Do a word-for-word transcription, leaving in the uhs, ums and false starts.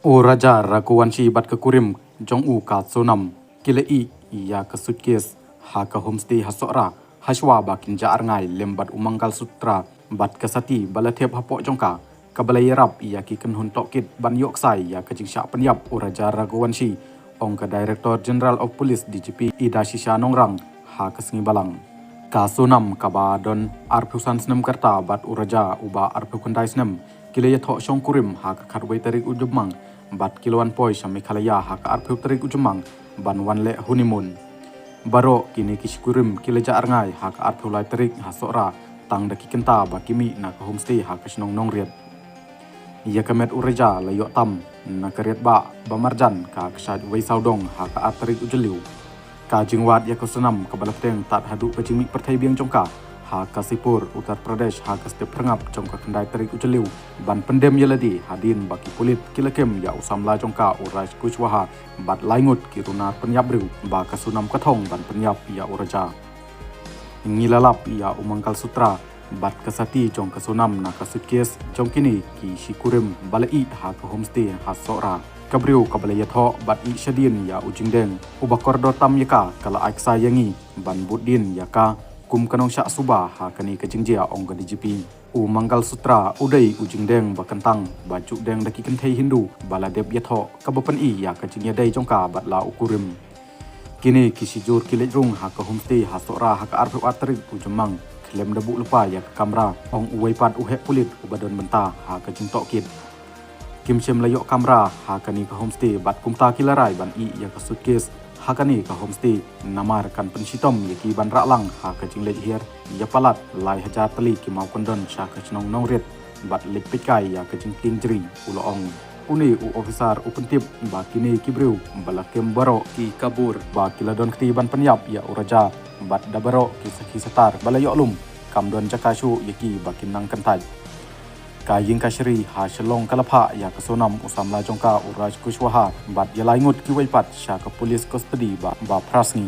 U Raja Raghuvanshi bad ka kurim jong u ka Sonam ki la ïeh ïa ka suitcase ha ka homestay ha Sohra, hashwa ba kin jah rngai lem bad u Mangalsutra bad ka sati ba la thep hapoh jong ka, kaba la ïarap ïa ki kynhun tohkit ban ïoh ksai ïa ka jingshah pynïap u Raja Raghuvanshi, ong ka Director General of Police, D G P, Idashisha Nongrang, ha ka sngi Balang. Ka Sonam kaba don arphew san snem ka rta bad u Raja uba arphew khyndai snem, ki la ïathoh shongkurim ha ka khatwei tarik u Jymmang bad ki la wan poi sha Meghalaya ha ka arphew tarik u Jymmang ban wan leh honeymoon. Baroh kine ki shikurim ki la jah rngai ha ka arphew lai tarik ha Sohra, tang da ki kynta ba ki mih na ka homestay ha ka shnong Nongriat. Ïa ka met u Raja la ïoh tam na ka riat ba, ba marjan ka kshaid wei sawdong ha ka ar tarik u Jylliew. Ka jingwad ïa ka Sonam kaba la pteng tad haduh ka jingmih pyrthei biang jong ka ha Kashipur, Uttar Pradesh, ha ka step phyrngap jong ka khyndai tarik u Jylliew, ban pyndem ïa lade hadien ba ki pulit ki la kem ïa u samla jong ka u Raj Kushwaha bad lai ngut ki runar pynïap briew ba ka Sonam ka thong ban pynïap ïa u Raja. Ngi la lap ïa u Mangalsutra bad ka sati jong ka Sonam na ka suitcase jong kine ki shikurim ba la ïeh ha ka homestay ha Sohra. Ka briew kaba la ïathoh bad ïeh shadien ïa u Jingdeng, uba kordor tam ïa ka, ka la ai ksai ïa ngi ban bud dien ïa ka kum ka nongshah suba ha kane ka jingjia, ong ka D G P. U Mangalsutra u dei u Jingdeng ba kyntang ba ju deng da ki kynthei Hindu ba la dep ïathoh, kaba pyni ïa ka jingïadei jong ka bad la u kurim. Kine ki shijur ki leit rung ha ka homestay ha Sohra ha ka arphew ar tarik u Jymmang khlem da buh lypa ïa ka kamra, ong uwei pat u heh pulit uba don bynta ha ka jingtohkit. Kim shym la ïoh kamra ha kane ka homestay bad kumta ki la rai ban ïeh ïa ka suitcase ha kane ka homestay namar kan pynshitom ïa ki ban rah lang ha ka jingleit hiar ïa palat lai hajar tylli ki mawkyndon sha ka shnong Nongriat bad leit peitkai ïa ka jingtieng jri, u la ong. Une u officer u pyntip ba kine ki briew ba la kem baroh ki kabur ba ki la don kti ban pynïap ïa u Raja bad da baroh ki sakhi satar ba la ïoh lum kam don jaka shuh ïa ki ba kin nang kyntait. Ka ïing kashari ha Shillong ka la phah ïa ka Sonam, u samla jong ka u Raj Kushwaha bad ïa lai ngut kiwei pat sha ka police custody ba, ba phra sngi.